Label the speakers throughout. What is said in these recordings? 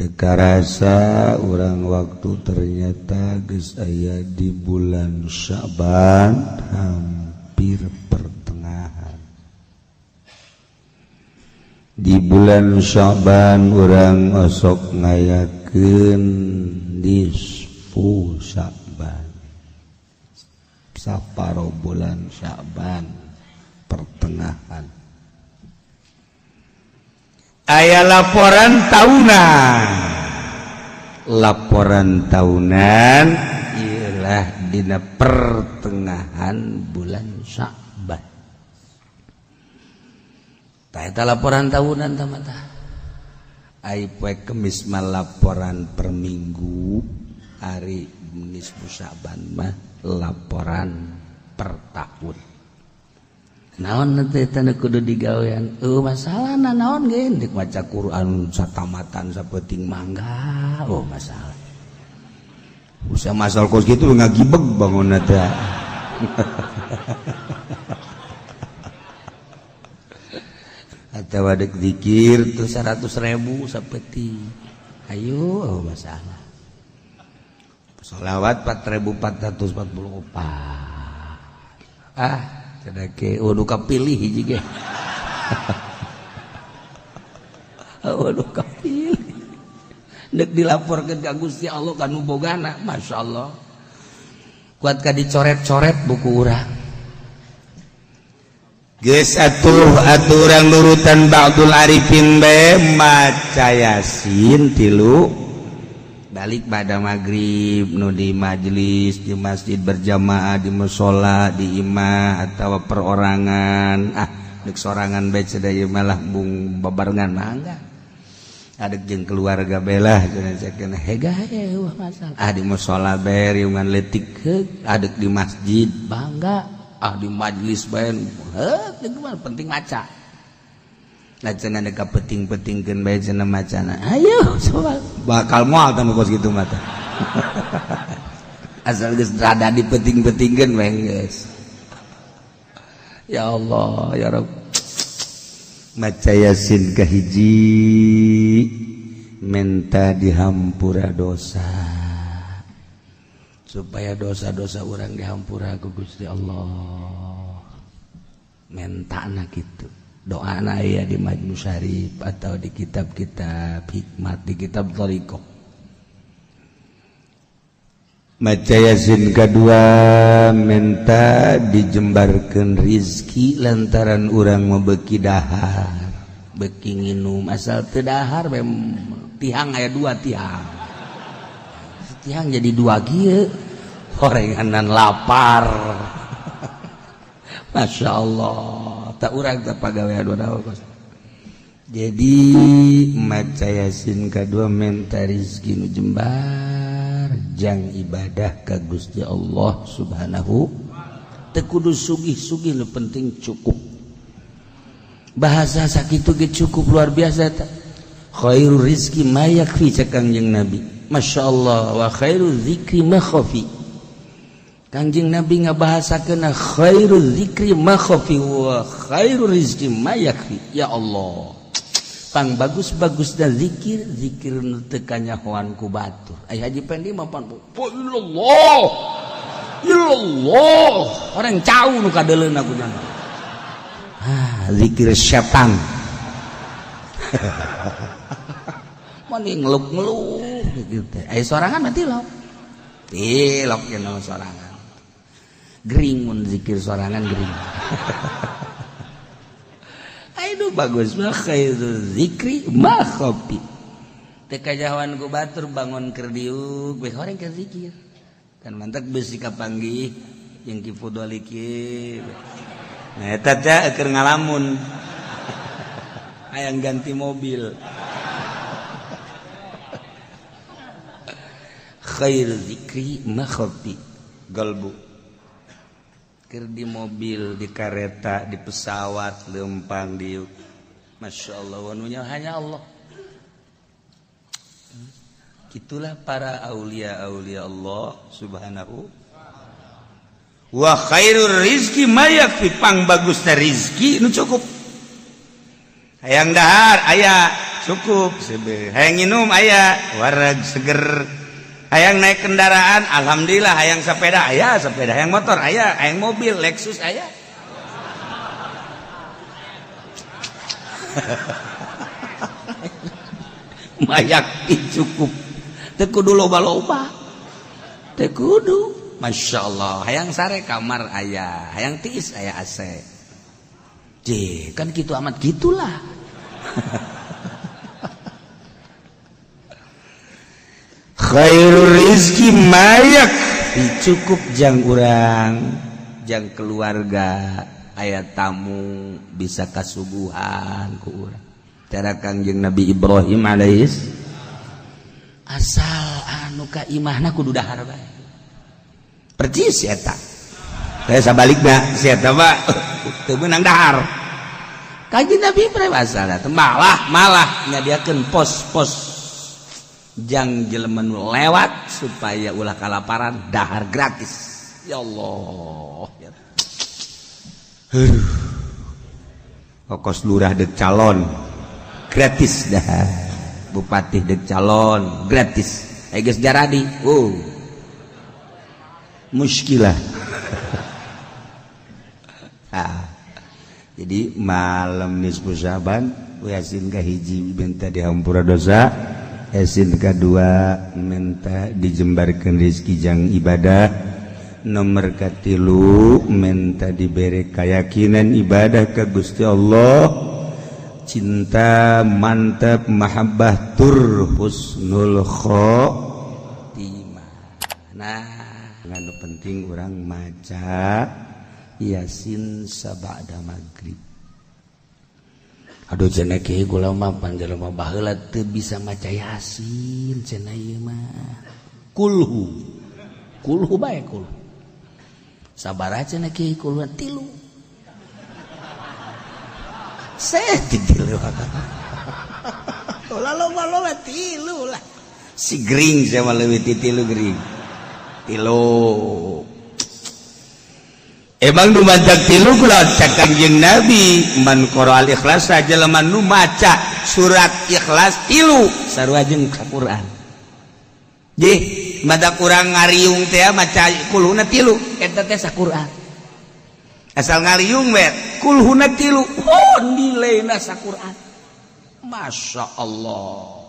Speaker 1: Teu karasa urang waktu ternyata geus aya di bulan Sya'ban hampir pertengahan. Di bulan Sya'ban urang osok ngayakeun nisfu Sya'ban, saparo bulan Sya'ban pertengahan. Aya laporan tahunan, laporan tahunan ialah dina pertengahan bulan Sya'ban. Tah, eta laporan tahunan tah mata. Ai poe Kemis mah laporan per minggu, hari nisfu Sya'ban mah laporan per tahun. Naon teh eta nu kudu digawean? Masalah naon ge dek maca Quran satamatan sapenting mangga. Oh, masalah. Usah masal kos kitu ngagibeg bangunna teh. Atawa dek zikir tuh 100.000 sapeuting. Ayo, oh, masalah. Sholawat 4444. Ah, cenah ke oh nu kapilih hiji ge. Oh, nu kapilih. Dek dilaporkeun ka Gusti Allah ka nu bogana, masyaallah. Kuat ka dicoret-coret buku urang. Geus atuh atuh urang nurutan Ba'dul Arifin bae maca Yasin tilu balik pada maghrib nu di majelis di masjid berjamaah di mushola di imah atau perorangan. Ah, dek sorangan bae cenah malah bung babarengan mangga adek jeung keluarga belah cenah cekeun hega wah masalah. Ah, di mushola bae riungan leutik heuk, adek di masjid bangga. Ah, di majelis bae heuh penting maca. Lah cenah dek kapeting-petingkeun bae cenah macana. Ayo coba bakal moal tah kos kitu mah tah. Asal geus rada dipeting-petingkeun bae geus. Ya Allah, ya Rabb. Maca Yasin kahiji menta dihampura dosa. Supaya dosa-dosa orang dihampura ku Gusti Allah. Mentana gitu. Doana aya di Majmu Syarif atau di kitab-kitab hikmat, di kitab thariqah. Maca Yasin kedua menta dijembarkeun rizki lantaran urang mau beki dahar, beki nginum asal teu dahar mem tihang aya dua tihang. Tiang jadi dua kieu horenganan lapar. Masya Allah, tak urang tak pagawean dua kos. Jadi maca Yasin kadua menta rizki nu jembar jang ibadah ka Gusti Allah Subhanahu. Teu kudu sugih-sugih, nu penting cukup. Bahasa sakitu ge cukup luar biasa ta. Khairur rizki ma yakfi cek Kangjeng Nabi. Masya Allah, wa khairu zikri ma khafi. Kangjeng Nabi ngabahasakeun khairu zikri ma khafi wa khairu rizki ma yakfi. Ya Allah, pang bagus-bagus dan zikir zikir nu teu kanyahoan ku batur. Ai Haji Pendi mah pan illallah illallah orang cau nu kadeuleuna ku nya. Ah, zikir setan. Mani ngeluk-ngeluk gitu. Ai sorangan mah tilok. Tilok cenah sorangan. Gering mun zikir sorangan gering. Aduh bagus mah khairu zikri ma khafi. Teu kajahoan ku batur bangun keur diuk we horeng keur zikir. Kan mantak beusi kapanggih jeung Ki Fudoli kieu. Nah eta teh keur ngalamun. Hayang ganti mobil. Khair zikri ma khafi galbu. Keur di mobil, di kareta, di pesawat lempang diuk. Masya Allah, wanunya hanya Allah. Itulah para aulia-aulia Allah Subhanahu wa khairur rizki ma yakfi, pang bagusna rizki nu cukup. Hayang dahar aya cukup hayang nginum aya wareg seger hayang naik kendaraan alhamdulillah hayang sepeda aya sepeda hayang motor aya hayang mobil Lexus aya mayak cukup teu kudu loba-loba teu kudu Masya Allah hayang sare kamar aya hayang tiis aya AC je kan gitu amat gitulah. Khairur rizki mayak cukup jang urang jang keluarga aya tamu bisa kasuguhan ku urang cara Kangjeng Nabi Ibrahim alaihis asal anu ka imahna kudu dahar bae percis eta saya sabalikna si eta mah teu meunang dahar. Kanjeng Nabi Ibrahim asal malah nyadiakeun pos-pos jang jelema nu lewat supaya ulah kalaparan dahar gratis. Ya Allah. Aduh. Kokos lurah dek calon gratis dahar. Bupati dek calon gratis. Aya geus jaradi. Oh. Muskilah. Ah. Jadi malam nisfu Syaban Yasin kahiji minta dihampura dosa, Yasin kedua minta dijembarkan rezeki jang ibadah, nomor katilu minta diberi keyakinan ibadah ke Gusti Allah, cinta mantap mahabbah tur husnul khotimah. Nah, anu penting orang maca Yasin sabada maghrib. Aduh cenah kieu kula mah panjelema baheula teu bisa maca Yasin cenah ieu mah. Kulhu. Kulhu bae kulhu. Sabaraha cenah kieu kulhu tilu. Seh tilu. Ulah loba-loba tilu lah. Si gering sama leuwih ti tilu gering. Tilu. Emang nu maca tilu kula cek Kangjeng Nabi man qara al ikhlas jelema nu maca surat ikhlas tilu sarua jeung Quran. Jih, mada kurang ngariung teh maca kulhuna tilu eta teh saquran. Asal ngariung we kulhuna tilu, oh nilaina saquran. Masya Allah.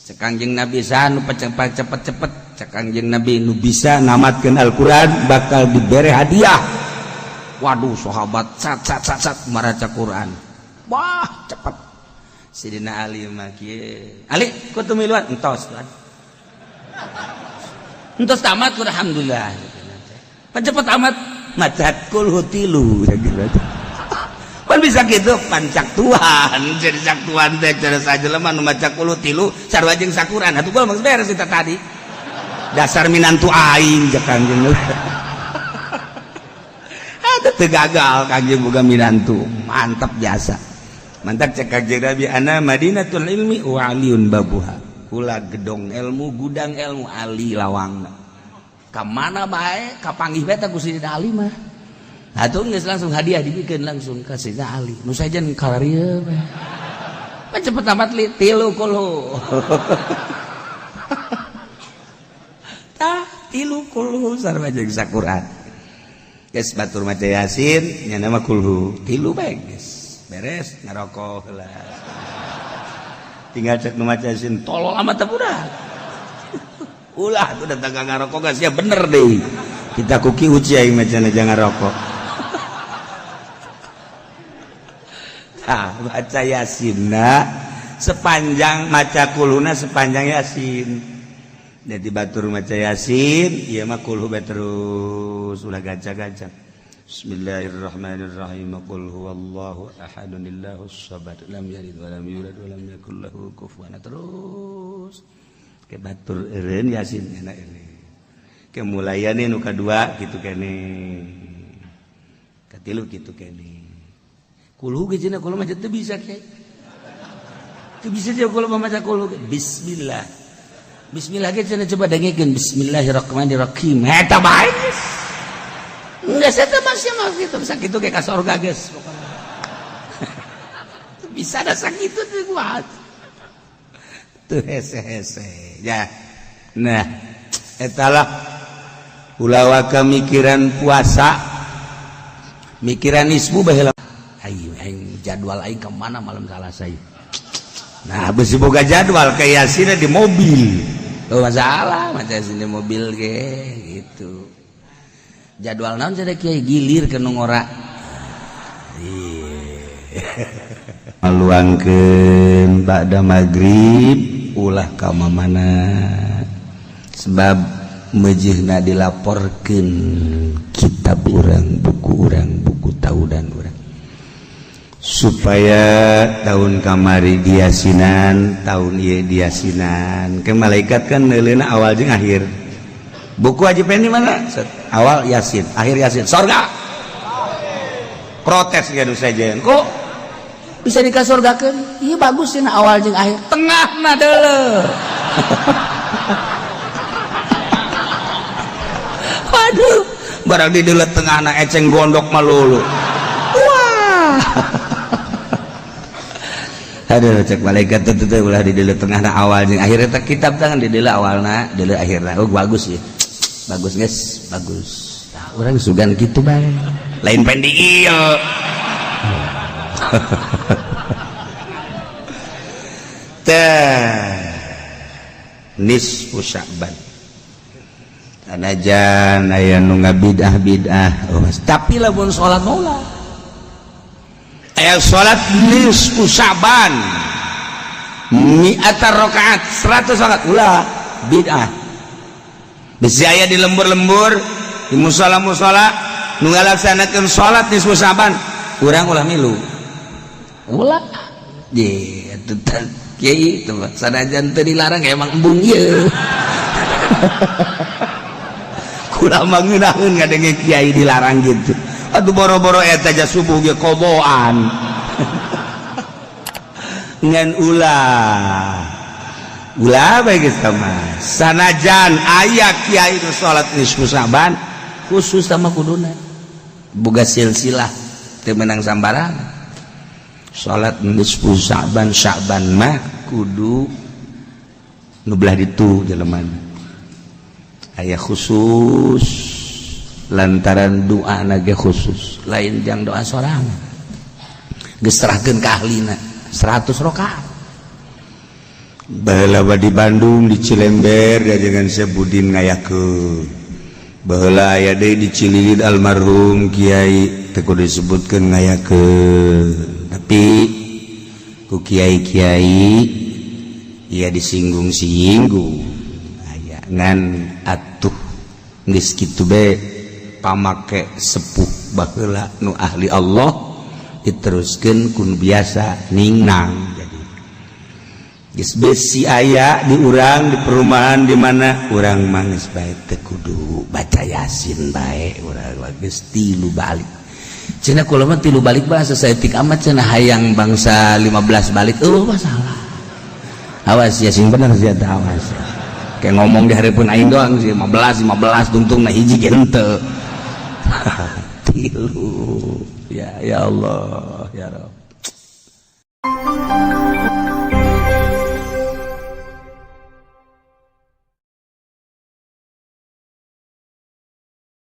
Speaker 1: Cek Kangjeng Nabi saha nu cepet-cepet cek Kangjeng Nabi nu bisa namatkeun Al-Qur'an bakal dibere hadiah. Waduh sahabat sat sat sat sat maraca Quran. Wah cepet. Sidina Ali mah kieu. Ali ku teu miluan entos tuan. Entos tamat alhamdulillah. Cepet amat maca kulhu tilu. Pan bisa gitu pancak Tuhan jadi cak Tuhan teh cara sajelema nu maca kulhu tilu sarua jeung sakuran atuh gua mah beres eta tadi. Dasar minantu aing jeung Kangjeng. Ada teu gagal Kangjeng boga minantu, mantap jasa. Mantap cek Kangjeng Nabi ana Madinatul ilmi wa aliyun babuha. Kula gedong ilmu, gudang ilmu Ali lawangna. Ka mana bae kapanggih bae teh ku Sidina Ali mah. Atuh geus langsung hadiah dibikeun langsung ka Sidina Ali. Nu sajen kararieu bae. Pan cepet amat li tilu kulhu. Tah tilu kulhu sarua jeung saquran. Geus batur maca Yasin nya nama kulhu tilu bae geus. Beres ngarokok heula. Tinggal cek nu maca Yasin tolol amat teh budak. Ulah tuh datang ngarokok geus ya bener deui. Kita kuki uci aing macana jangan rokok. Tah baca Yasinna sepanjang maca kulhuna sepanjang Yasin. Jadi batur maca Yasin ieu mah kulhu bae terus ulah gaca-gaca. Bismillahirrahmanirrahim. Qul huwallahu ahadun illahus samad lam yalid wa lam yulad wa lam yakul lahu kufuwan. Terus ke batur eureun Yasin enak eureun. Kemulayan nu kadua kitu kene. Katilu kitu kene. Kulhu ge cenah kulhu mah teu bisa kiai. Teu bisa jeung kulhu mah maca kulhu. Bismillah. Bismillah ge cenah coba dengekeun bismillahirrahmanirrahim. Eta bae. Geus eta mah sia mah kitu sakitu ge ka sorga geus pokona. Bisa ada sakitu teh kuat. Tuh hese-hese ya. Nah, etalah ulah waka mikiran puasa, mikiran isbu baheula. Ayo aing jadwal aing ke mana malam Salasa ieu. Nah, besi boga jadwal ke Yasin di mobil. Oh, masalah maca Yasin di mobil ge gitu. Jadwal naon cenah kiai gilir ke nu ngora. Maluangkeun ba'da magrib ulah ka mamana sebab mejihna dilaporkeun kitab urang, buku urang, buku taudan urang supaya tahun kamari diasinan, tahun ieu diasinan. Ke malaikat kan neuleuna awal jeung akhir. Buku Haji Pendi mana? Set. Awal Yasin, akhir Yasin, sorga. Protes ge nu sejen. Kok bisa dikasorgakeun? Ieu bagus cenah awal jeung akhir. Tengahna deuleu. Waduh, barang di deuleu tengahna eceng gondok malulu. Wah. Aduh, cek malaikat teh teh ulah di deuleu tengahna awal jeung akhir eta kitab tangan di deuleu awalna, deuleu akhirna. Oh, bagus ya. Bagus guys, bagus. Nah, urang sugan kitu bae. Lain pendi ieu. Teh nisfu Sya'ban. Sanajan aya nu ngabidah-bidah, oh, tapi lamun salat maulah. Aya salat nisfu Sya'ban. Mi'ata rakaat, 100 rakaat ulah bid'ah. Bisi aya di lembur-lembur, di musala-musala nu ngalaksanakeun salat nisfu Sya'ban, urang ulah milu. Ulah. Ye, atuh kiai itu sanajan teu dilarang emang embung ieu. Kula mah ngeunaheun ngadenge kiai dilarang gitu. Aduh boro-boro eta ja subuh ge koboan. Ngan ulah. Ulah bae geus mah. Sanajan aya kiai nu salat nisfu Sya'ban khusus sama kuduna. Boga silsilah teu meunang sambarangan. Salat nisfu Sya'ban, Sya'ban mah kudu nu belah ditu jelema. Aya khusus lantaran doa ge khusus, lain jang doa sorangan. Geus serahkeun ka ahlina 100 rakaat. Baheula di Bandung di Cilember jajangan Syekh ngayakeun. Baheula aya deui di Cililin almarhum kiai teu kudu disebutkeun ngayakeun. Tapi ku kiai-kiai ya disinggung-singgung aya ngan atuh geus kitu be pamake sepuh baheula nu ahli Allah diteruskeun kun biasa ningnang. Jadi geus besi aya di urang di perumahan di mana urang mah geus bae teu kudu baca Yasin bae urang geus tilu balik. Cenah kula mah tilu balik bahasa saeutik amat cenah hayang bangsa 15 balik eueuh masalah. Awas ya sing bener sia teh awas. Kayak ngomong di hareupeun aing doang sih 15 15 tungtungna hiji ge henteu. Tilu. Ya ya Allah ya Rabb.